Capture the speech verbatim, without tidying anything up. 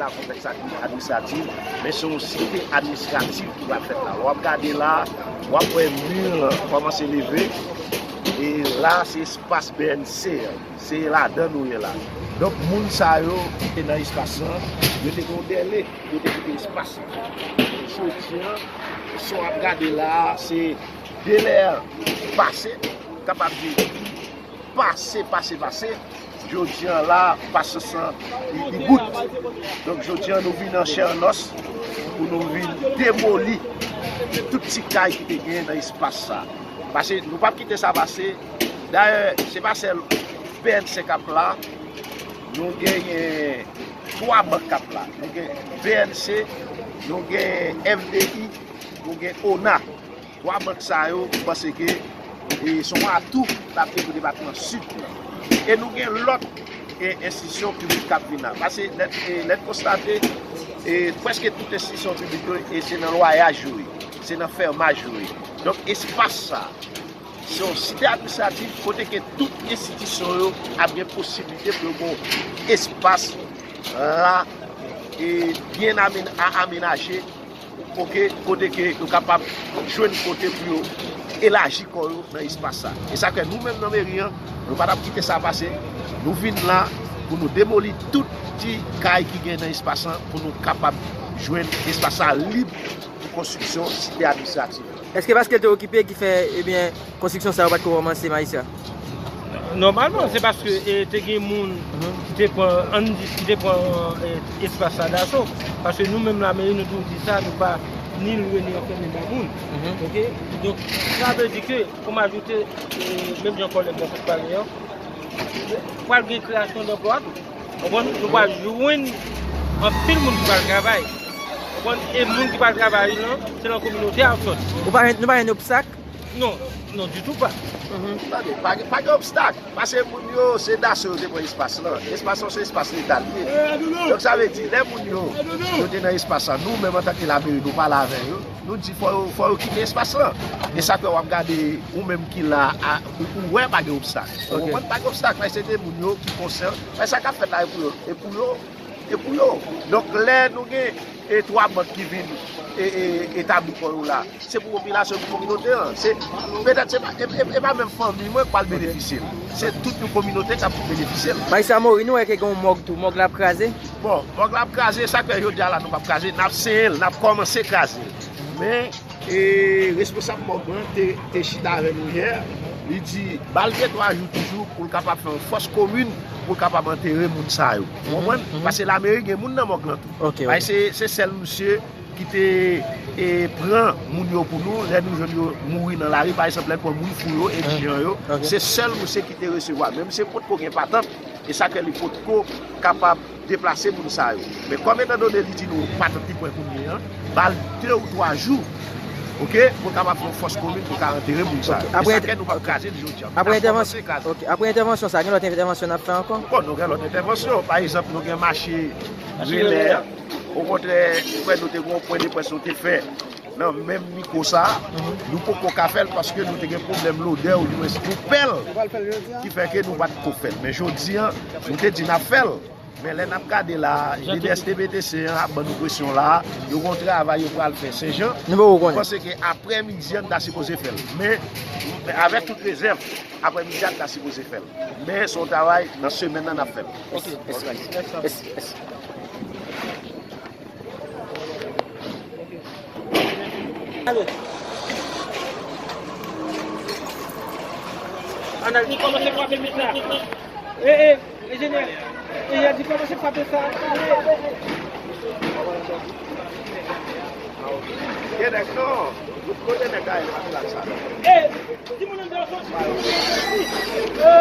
la konplèks administratif, men se yon site administratif ki pral fèt la. W ap gade la, w ap wè mi an kòmanse leve, e la se espas B N C an. Se ladan nou ye la. Donk, moun sa yo ki te nan espas lan, yo te gen yon dèle, yo te kite espas lan. Jodi an, si w ap gade la, se de lè pase, kapab di pase, pase, pase. Jodi an la, pasyans lan, li, li bout. Donk, jodi an, nou vin an chè an os pou nou vin demoli tout ti kay ki te gen nan espas sa. Paske nou p ap kite sa pase. Dayè, se pa sèl B N C k ap la. Nou genyen twa bank k ap la. Nou gen B N C, nou gen F D I, nou gen ona. Twa bank sa yo, m panse ke, e, se yon atou l ap ye pou depatman Sid lan. E nou gen lòt, e, enstitisyon piblik k ap vin la. Paske lè, e, lè n konstate, e, prèske tout enstitisyon piblik yo, e se nan lwayaj yo ye, se nan fèmaj yo ye. Donk, espas sa, se yon site administratif kote ke tout enstitisyon yo ap gen posiblite pou yo gen yon espas la, e, byen amen-, a-, amenaje, oke, kote ke yo kapab jwenn kote pou yo elaji kò yo nan espas sa. E sa fè nou menm nan meri an, nou pa t ap kite sa pase. Nou vin la pou nou demoli tout ti kay ki gen nan espas lan, pou nou kapab jwenn espas sa lib pou konstriksyon site administratif. Èske paske l te okipe ki fè, ebyen, konstriksyon sa yo pa t ko kòmanse, majistra? Nòmalman, se paske, e, te gen moun ki te pran, ann di, ki te pran, e, espas sa daso. Paske nou menm lameri, nou toujou di sa, nou pa ni lwe ni anfèmen ba moun. Oke? Donk, sa vle di ke, pou m ajoute, e, menm jan kòlèg mwen sot pale an, pral gen kreyasyon danplwa tou. Konprann? Nou pral jwenn anpil moun ki pral travay. Konprann? E moun ki pral travay lan, se nan kominote a yo sòti. Nou pa, nou pa jwenn obstak? Non, non, ditou pa. Tande, pa, pa gen obstak. Paske moun yo, se daso yo te pran espas lan. Espas lan, se espas leta l ye. Donk, sa vle di, lè moun yo, yo te nan espas lan, nou menm antanke lameri, nou pale avè yo. Nou di fò yo, fò yo kite espas lan. E sa fè w ap gade ou menm ki la, a, ou, ou wè pa gen obstak. Ou konprann? Pa gen obstak, men se de moun yo ki konsyan. Men sa k ap fèt la, e pou yo, e pou yo, e pou yo. Donk, lè nou gen, e, twa bank ki vin, e, e, etabli kò yo la, se pou popilasyon, pou kominote an. Se, petèt se pa, e, e, e pa menm fanmi mwen k pral benefisye l. Se tout yon kominote k ap benefisye l. Majistra Morin, nou wè ke gen yon mòg tou. Mòg la ap kraze? Bon, mòg la ap kraze, sa k fè jodi a la nou p ap kraze, n ap senyen l, n ap kòmanse kraze l. Men, e, responsab mòg lan te, te chita avè nou yè, li di ba l gen twa jou toujou pou l kapab fè yon fòs komin pou l kapab antere moun sa yo. Ou konprann? Paske lameri gen moun nan mòg lan tou. Paske se, se sèl misye ki te, e, pran moun yo pou nou, lè nou jwenn yo mouri nan lari, pa egzanp, lè n pran moun fou yo, endijan yo, se sèl misye ki te resevwa. Men misye potko gen patant, e sa fè li potko kapab deplase moun sa yo. Men kòm etandone li di nou patant li pran kounye a, ba l de ou twa jou, oke, pou l kapab fè yon fòs komin pou l ka antere moun sa yo. E sa fè nou p ap kraze l jodi a. N ap kòmanse kraze. Apre entèvansyon sa, gen lòt entèvansyon n ap fè ankò? Bon, nou gen lòt entèvansyon. Pa egzanp, nou gen mache relè. Okontrè, ou wè nou te gen yon pwen de près nou te fè nan menm mikwo sa a, nou poko ka fè l paske nou te gen pwoblèm lodè, oudimwens nou pè l, ki fè ke nou pa t ko fè l. Men jodi a, nou te di n ap fè l. Men lè n ap gade la, lidè S T B T C an ap ban nou presyon la, yo gen yon travay yo pral fè Senjan. Nou poko konnen. Nou panse ke aprèmidi a, n ta sipoze fè l. Men, avèk tout rezèv, aprèmidi a, n ta sipoze fè l. Men se yon travay nan semèn nan n ap fè l. Ok. Yes, yes, yes. Ale. Ann al. Li kòmanse frape met la. E, e, enjenyè. Enjenyè di kòmanse frape sa. Gen nèg non. Kote nèg la ye, sa. E, timoun anndan soti. E,